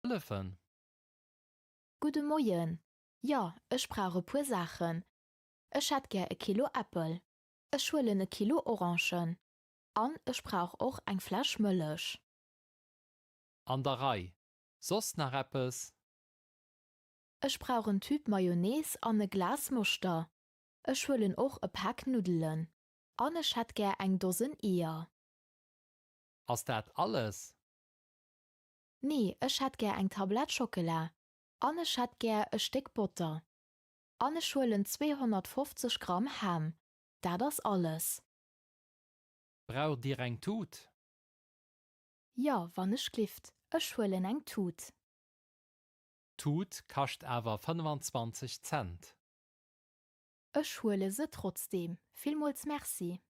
Hëllefen? Gudde Moien. Jo, ech brauch e puer Saachen. Ech hätt gär e Kilo Äppel. Ech huelen e Kilo Orangen. An ech brauch och eng Fläsch Mëllech. An der Rei. Soss nach eppes? Ech brauch en Tüb Mayonnaise an e Glas Moschter. Ech huelen och e Pak Nuddelen. An ech hätt gär eng Dosen Eeër. Ass dat alles? Nee, ech hätt gär eng Tablett Schockela. An ech hätt gär e Stéck Botter. An ech huelen 250 Gramm Ham. Dat ass alles. Braucht Dir eng Tut? Jo, wann ech glift. Ech huelen eng Tut. D'Tut kascht awer 25 Cent. Ech huele se trotzdeem. Villmools Merci.